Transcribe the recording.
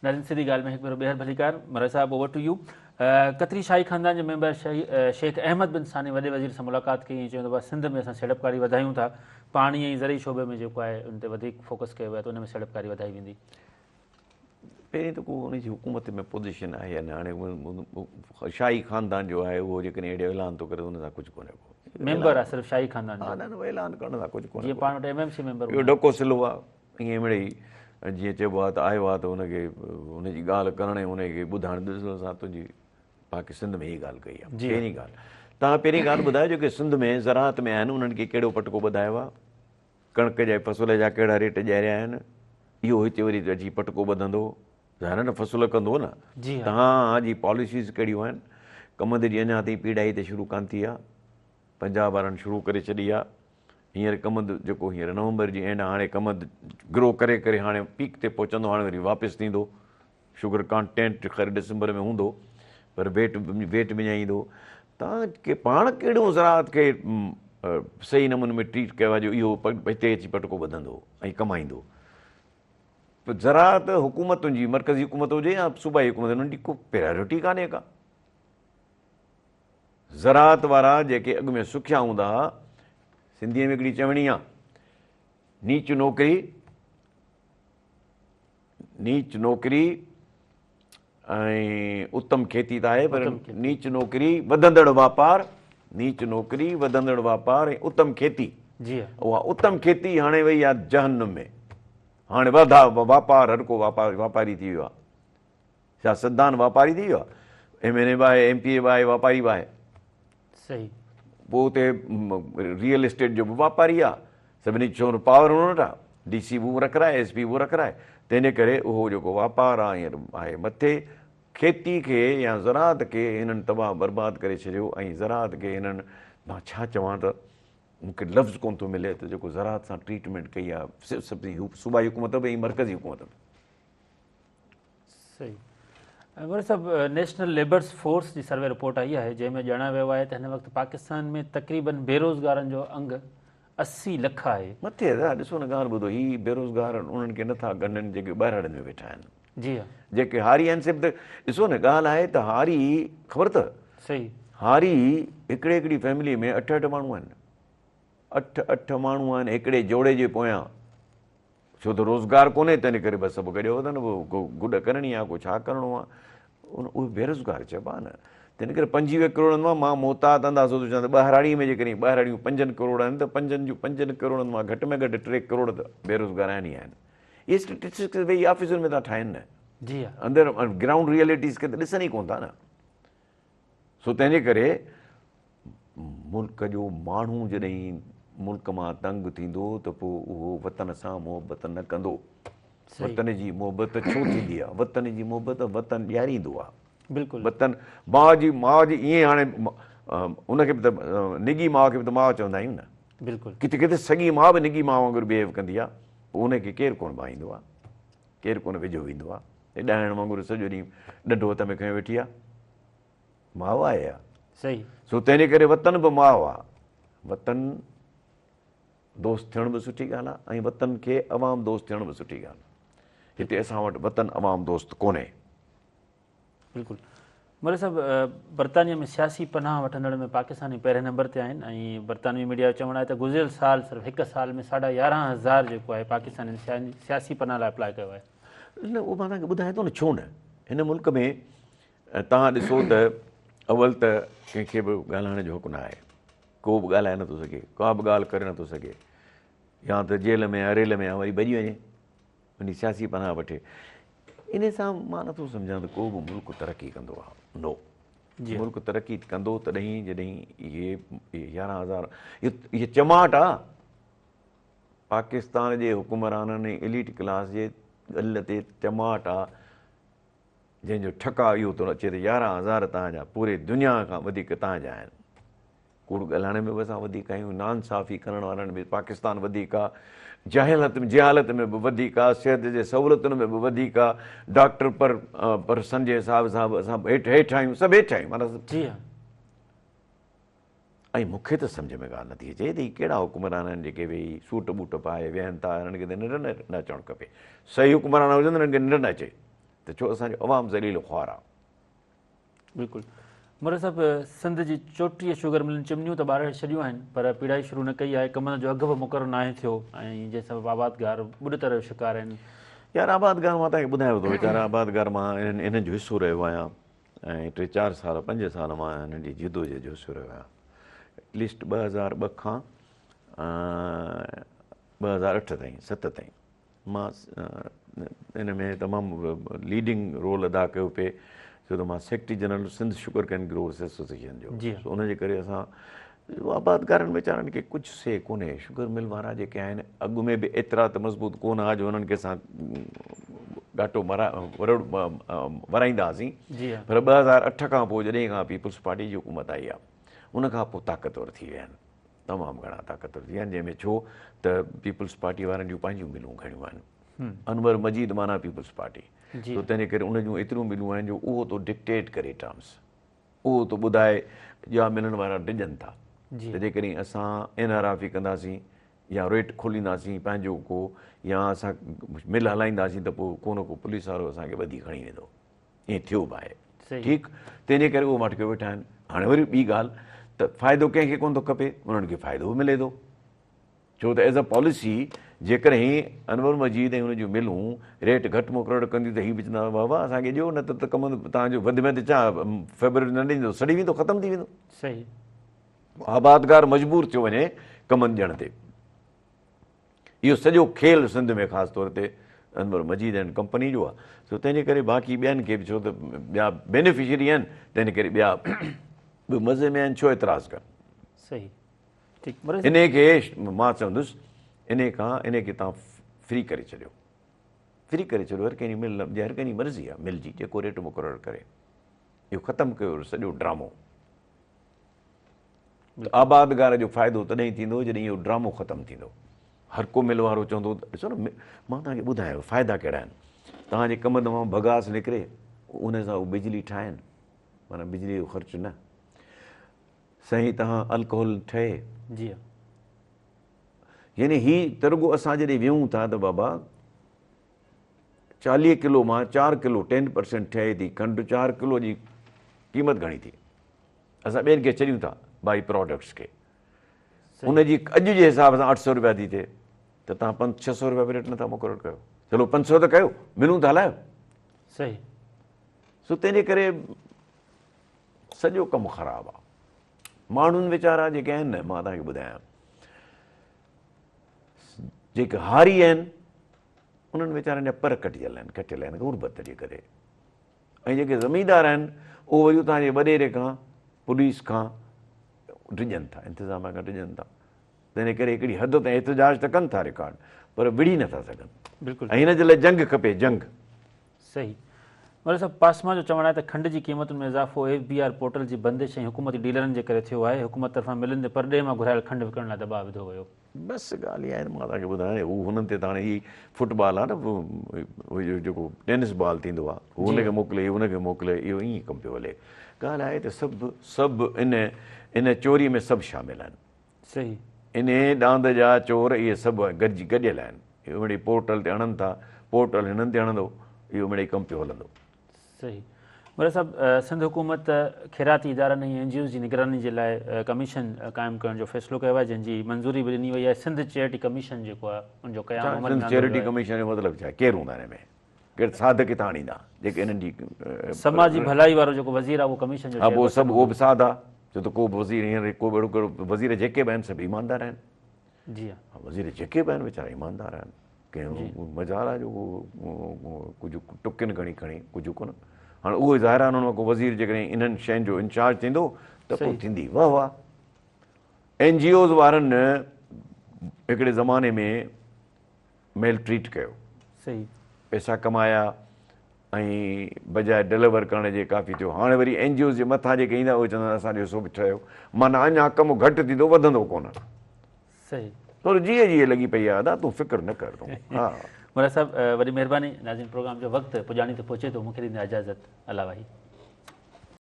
ناظرين سڌي ڳالهه ۾ هڪ ڀيرو ٻيهر ڀليڪار مرزا صاحب اوور ٽو يو قطري شاهي خاندان جي ميمبر شيخ احمد بن ثاني وڏي وزير سان ملاقات ڪئي ۽ چيو ته سنڌ ۾ اسان سيڙپڪاري وڌايون ٿا پاڻي ۽ زرعي شعبي ۾ جيڪو آهي ان تي وڌيڪ فوڪس ڪيو ويو آهي ته ان ۾ سيڙپڪاري وڌائي ويندي. پهرين ته ڪو ان جي حڪومت ۾ پوزيشن آهي يا نه هاڻي شاهي خاندان جو آهي اهو جيڪڏهن اهڙو اعلان ٿو ڪري ته ان سان ڪجهه ڪونهي ڪو ميمبر آهي صرف شاهي خاندان جو نه نه اعلان ڪرڻ سان ڪجهه ڪونهي جيئن پاڻ وٽ ايم ايم سي ميمبر اهو ڍڪو سلو آهي ائين مڙئي جيئن چئبو آهي ته آيو آهي ته ان کي ان جي ڳالهه ڪرڻ ۽ ان کي ٻڌائڻ ڏسو اسان تنهنجي پاڪ سنڌ ۾ هي ڳالهه ڪئي آهي پهرين ڳالهه توهان پهرين ڳالهه ٻڌايو جيڪي سنڌ ۾ زراعت ۾ آهن انهن کي ڪهڙو پٽڪو ٻڌايو آهي ڪڻڪ جي فصل جا ڪهڙا ريٽ ڏياريا آهن اهو هتي وري اچي پٽڪو ٻڌندو ظاهر آهي نه فصل ڪندو نه توهان جي پاليسيز ڪهڙيون آهن ڪمند جي اڃا تائين پيڙائي ته شروع ڪانه ٿي آهي پنجاب وارن شروع ڪري ڇڏي آ هينئر ڪمند جيڪو هينئر نومبر جي اينڊ هاڻي ڪمند گرو ڪري ڪري هاڻي پيڪ تي پهچندو هاڻي وري واپس ٿيندو شگر ڪانٽينٽ خير ڊسمبر ۾ هوندو پر ويٽ ويٽ وڃائيندو تان کي پاڻ ڪهڙو زراعت کي صحيح نموني ۾ ٽريٽ ڪيو آ جو اهو هتي اچي پٽڪو ٻڌندو ۽ ڪمائيندو زراعت حڪومتن جي مرڪزي حڪومت هجي يا صوبائي حڪومت انهن جي ڪو پريارٽي ڪانهي ڪا زراعت وارا جيڪي اڳ ۾ سکيا هوندا ها، سنڌيء ۾ هڪڙي چوڻي آ، نيچ نوڪري، نيچ نوڪري ۽ اتم کيتي ته آهي پر نيچ نوڪري وڌندڙ واپار، نيچ نوڪري وڌندڙ واپار ۽ اتم کيتي. جي اها اتم کيتي هاڻي وئي آ جهنم ۾. هاڻي وڌا واپار هر ڪو واپار واپاري ٿي ويو آ. سياستدان واپاري ٿي ويو آهي، ايم اين اي به آهي، ايم پي اي به آهي، واپاري به آهي. صحيح. پوء اتي ريئل اسٽيٽ جو به واپاري آهي، سڀني جو پاور هن وٽ آهي، ڊي سي به رکرائي، ايس پي به رکرائي، تنهن جي ڪري اهو جيڪو واپار آهي هينئر آهي مٿي، کيتي کي يا زراعت کي هنن تباهه برباد ڪري ڇڏيو ۽ زراعت کي هنن مان ڇا چوان ته مون کي لفظ ڪونه ٿو ملي ته جيڪو زراعت سان ٽريٽمينٽ ڪئي آهي سڀني صوبائي حڪومت به ۽ مرڪزي حڪومت به. صحيح مولوي صاحب نيشنل ليبرز فورس جي سروي رپورٽ آئي آهي جنهن ۾ ڄاڻايو ويو آهي ته هن وقت پاڪستان ۾ تقريبن بيروزگارن جو انگ 80 لک آهي. مٿي ادا ڏسو نه ڳالهه ٻڌو هي بيروزگار انهن کي نٿا ڳنڍن جيڪي ٻهراڙين ۾ ويٺا آهن. جي ها. جيڪي هاري آهن سي به ته ڏسو نه ڳالهه آهي ته هاري خبر اٿو. صحيح. هاري هڪڙي هڪڙي فيملي ۾ اٺ اٺ ماڻهو آهن اٺ اٺ ماڻهو آهن هڪڙي جوڙي جي پويان. ڇو ته روزگار ڪونهي تنهن ڪري بس سڀ گڏيو وتن پوء ڪو گڏ ڪرڻي آ ڪو ڇا ڪرڻو آ اهي بيروزگار چئبا نه تنهن ڪري 25 ڪروڙن مان مان محتاط اندازو ٿو چوان ته ٻهراڙي ۾ جيڪڏهن ٻهراڙيون پنجن ڪروڙ آهن ته پنجن جون پنجن ڪروڙن مان گهٽ ۾ گهٽ 3 ڪروڙ ته بيروزگار آهن ئي آهن اهي اسٽيٽسٽڪس ويهي آفيسن ۾ ٿا ٺاهن نه جي ها اندر گرائونڊ ريئلٽيز کي ته ڏسن ئي ڪونه ٿا نه سو تنهن جي ڪري ملڪ جو ماڻهو جڏهن ملڪ مان تنگ ٿيندو ته پوء اهو وطن سان محبت نه ڪندو. وطن جي محبت ڇو ٿيندي آهي؟ وطن جي محبت وطن ڏياريندو آهي. بلڪل. وطن ماء جي ماء جي ائين هاڻي ان کي به ته نگي ماء کي به ته ماء چوندا آهيون نه. بلڪل. ڪٿي ڪٿي سڳي ماء به نگي ماء وانگر بيهيو ڪندي آهي پوء ان کي ڪير ڪونه ڀائيندو آهي. ڪير ڪونه ويجهو ويندو آهي. ڏائڻ وانگر سڄو ڏينهن ڏنڊو هٿ ۾ کنيو ويٺي آهي. ماء آهي اها. صحيح. سو تنهن جي ڪري وطن به ماء آ. وطن دوست ٿيڻ به سٺي ڳالهه آ ۽ وطن کي عوام دوست ٿيڻ به سٺي ڳالهه آ. هتي اسان وٽ وطن عوام دوست ڪونهي. بلڪل مولوي صاحب برطانيه ۾ سياسي پناهه وٺندڙن ۾ پاڪستاني پهرين نمبر تي آهن ۽ برطانوي ميڊيا جو چوڻ آهي ته گذريل سال صرف هڪ سال ۾ 11,500 جيڪو آهي پاڪستانين سياسي پناهه لاء اپلاء ڪيو آهي. نه اهو مان توهان کي ٻڌايان ٿو نه ڇو نه هن ملڪ ۾ توهان ڏسو ته اول ته ڪنهن کي به ڳالهائڻ جو حق نه آهي، ڪو به ڳالهائي نٿو سگهي، ڪا به ڳالهه ڪري نٿو سگهي، يا ته جيل ۾ يا ريل ۾ وري ڀڄي وڃي، وڃي سياسي پناهه وٺي. ان سان مان نٿو سمجهان ته ڪو به ملڪ ترقي ڪندو آهي. نو، ملڪ ترقي ڪندو تڏهن جڏهن اهي 11,000 اهي چماٽ آ پاڪستان جي حڪمرانن ۽ ايليٽ ڪلاس جي ڳل تي چماٽ آ. جنهن جو ٺڪاء اهو ٿو اچي ته 11,000 توهان جا پوري دنيا کان وڌيڪ توهان جا آهن. ڪوڙ ڳالهائڻ ۾ به اسان وڌيڪ آهيون، ناانصافي ڪرڻ وارن ۾ پاڪستان وڌيڪ آ، جاهلت جهالت ۾ به وڌيڪ آ، صحت جي سهولتن ۾ به وڌيڪ آ، ڊاڪٽر پر پرسن جي حساب سان به اسان هيٺ هيٺ آهيون، سڀ هيٺ آهيون معنيٰ. جي ها. ۽ مون کي ته سمجهه ۾ ڳالهه نٿي اچي ته هي ڪهڙا حڪمران آهن جيڪي ويهي سوٽ بوٽ پائي ويهن ٿا، هنن کي ته ننڊ نه اچڻ کپي. صحيح حڪمران هجن ته هنن کي ننڊ نه اچي. ته ڇو اسان جو عوام ذليل خوار آ. بلڪل مراد صاحب سنڌ جي 34 شوگر ملن چمنيون ته ٻاري ڇڏيون آهن پر پيڙائي شروع نه ڪئي آهي، ڪمند جو اگهه به مقرر ناهي ٿيو ۽ جنهن سبب آبادگار ٻڏتر جو شڪار آهن. يار آبادگار مان توهان کي ٻڌايان ٿو ويچارا آبادگار مان انهن جو حصو رهيو آهيان ۽ 3 4 سال 5 سال مان انهن جي جدوجهد جو حصو رهيو آهيان ايٽليسٽ 2002 کان 2008 تائين 7 تائين مان ان ۾ تمام ليڊنگ رول ادا ڪيو پئي ڇو ته مان secretary general Sindh sugar cane growers association جو سو ان جي ڪري اسان آبادگارن ويچارن کي ڪجهه سي ڪونهي شگر مل وارا جيڪي آهن اڳ ۾ به ايترا ته مضبوط ڪونه ها جو انهن کي اسان ڳاٽو ورائيندا هئاسين پر 2008 کان پوء جڏهن کان پيپلز پارٽي جي حڪومت آئي آهي ان کان پوء طاقتور ٿي ويا آهن تمام گهڻا طاقتور ٿي ويا آهن جنهن ۾ ڇو ته پيپلز پارٽي وارن جون پنهنجون ملون گهڻيون آهن انور مجيد معنيٰ پيپلز پارٽي تو تنهن جي ڪري ان جون ايتريون ملون آهن جو اهو ٿو ڊڪٽيٽ ڪري ٽرمس اهو ٿو ٻڌائي جا ملن وارا ڊڄن ٿا ته جيڪڏهن اسان انحرافي ڪنداسين يا ريٽ کولينداسين پنهنجو ڪو يا اسان مل هلائينداسين ته پوء ڪو نه ڪو پوليس وارو اسان کي ٻڌي کڻي ويندو ائين ٿيو به آهي ٺيڪ تنهن جي ڪري اهو ماٺ ڪيو ويٺا آهن هاڻي وري ٻي ڳالهه ته فائدو ڪنهن کي ڪونه ٿو کپي انهن کي فائدو به ملي ٿو ڇو ته ايز اي پاليسي جيڪڏهن انور مجيد ۽ ان جون ملون ريٽ گهٽ مقرر ڪنديون ته هي به چوندا بابا اسان کي ڏيو نه ته ڪم توهان جو وڌ ۾ وڌ ڇا فيبروري نه ڏيندو سڙي ويندو ختم ٿي ويندو صحيح آبادگار مجبور ٿيو وڃي ڪمند ڏيڻ تي اهو سڄو کيل سنڌ ۾ خاص طور تي انور مجيد اينڊ ڪمپني جو آهي سو تنهن جي ڪري باقي ٻين کي به ڇو ته ٻيا بينيفشري آهن تنهن جي ڪري ٻيا به مزي ۾ آهن ڇو اعتراض ڪن. صحيح ٺيڪ انهي کي مان چوندس انهي کان انهي کي تان فري ڪري ڇڏيو فري ڪري ڇڏيو هر ڪنهن جي مل هر ڪنهن جي مرضي آهي مل جي جيڪو ريٽ مقرر ڪري اهو ختم ڪيو سڄو ڊرامو. ته آبادگار جو فائدو تڏهن ٿيندو جڏهن اهو ڊرامو ختم ٿيندو. هر ڪو مل وارو چوندو ته ڏسو نه مان توهان کي ٻڌايو فائدا ڪهڙا آهن. توهان جي ڪمند مان بگاس نڪري ان سان هو بجلي ٺاهين معنيٰ بجلي جو خرچ نه سائين توهان الڪوهل ٺهي. جي يعني هي ته رڳو اسان جڏهن ويهون ٿا ته بابا 40 ڪلو مان 4 ڪلو 10% ٺهي ٿي کنڊ 4 ڪلو جي قيمت گهڻي ٿي. اسان ٻين کي ڇڏيون ٿا بائي پراڊڪٽس کي ان جي اڄ جي حساب سان 800 روپيا ٿي ٿئي ته تان 5 600 روپيا به ريٽ نٿا مقرر ڪيو چلو 500 ته ڪيو ملون ته هلايو صحيح سو تنهن جي ڪري سڄو ڪم خراب آ ماڻهن ويچارا جيڪي آهن نه مان توهان کي ٻڌايان جيڪي هاري آهن انهن ويچارن جا پر ڪٽجل آهن ڪٽيل آهن غربت جي ڪري ۽ جيڪي زميندار آهن اهي وري اتان جي وڏيري کان پوليس کان ڊڄن ٿا انتظاميا کان ڊڄن ٿا تنهن ڪري هڪڙي حد تائين احتجاج ته ڪن ٿا رڪارڊ پر وڙهي نٿا سگهن بلڪل ۽ هن جي لاء جنگ کپي جنگ. صحيح مولوي صاحب پاسما جو چوڻ آهي ته کنڊ جي قيمتن ۾ اضافو ايف بي آر پورٽل جي بندش ۽ حڪومتي ڊيلرن جي ڪري ٿيو آهي حڪومت طرفان ملن تي پرڏيهه مان گهرايل کنڊ وڪڻڻ لاء دٻاء وڌو ويو. بس ڳالهه اها آهي ته مان توهان کي ٻڌايان هو هنن تي ته هاڻي هي فٽ بال آهي نه اهو جيڪو ٽينس بال ٿيندو آهي هو هن کي موڪلي هي هن کي موڪلي اهو ائين ڪم پيو هلي ڳالهه آهي ته سڀ سڀ ان ان چوري ۾ سڀ شامل آهن صحيح انهي ڏاند جا چور اهي سڀ گڏجي گڏيل آهن اهو مڙئي پورٽل تي هڻن ٿا پورٽل هنن تي هڻندو اهو مڙئي ڪم پيو هلندو. صحيح مراد صاحب سنڌ حڪومت خيراتي ادارن ۽ اين جي اوز جي نگراني جي لاء ڪميشن قائم ڪرڻ جو فيصلو ڪيو آهي جنهن جي منظوري به ڏني وئي آهي سنڌ چيئرٽي ڪميشن جيڪو آهي ان جو قيام عمل ۾ سنڌ آندو ويو چيئرٽي آهي. ڪميشن جو مطلب ڇا آهي ڪير هوندا ان ۾ ڪير ساڌ ڪٿان آڻيندا جيڪي انهن جي سماجي ڀلائي وارو جيڪو وزير آهي اهو ڪميشن جو ها پوء چيئرپرسن سڀ اهو هوندو. به ساڌ آهي ڇو ته ڪو به وزير هينئر ڪو به اهڙو ڪهڙو وزير جيڪي به آهن سڀ ايماندار آهن. جي ها. وزير جيڪي به آهن ويچارا ايماندار آهن. ڪنهن مجال آهي جو ڪجهه ٽڪين کڻي کڻي ڪجهه ڪونه هاڻي اهو ظاهر آهي انهن مان ڪو وزير جيڪڏهن انهن شين جو انچارج ٿيندو ته پوء ٿيندي واهه واهه اين جي اوز وارن هڪڙي زماني ۾ ميل ٽريٽ ڪيو صحيح پئسا ڪمايا ۽ بجاء ڊليور ڪرڻ جي ڪافي ٿيو هاڻي وري اين جي اوز جي مٿان جيڪي ايندا اهي چوندا اسان جو حصو به ٺهيو معنيٰ اڃا ڪم گهٽ ٿيندو وڌندو ڪونه صحيح. ٿورو جيئي جيئي لڳي پئي آ ادا تون فڪر نه ڪر تون ها. مراد صاحب وڏي مهرباني ناظرين پروگرام جو وقت پڄاڻي تي پهچي ٿو مونکي ڏيندا اجازت الله واهي.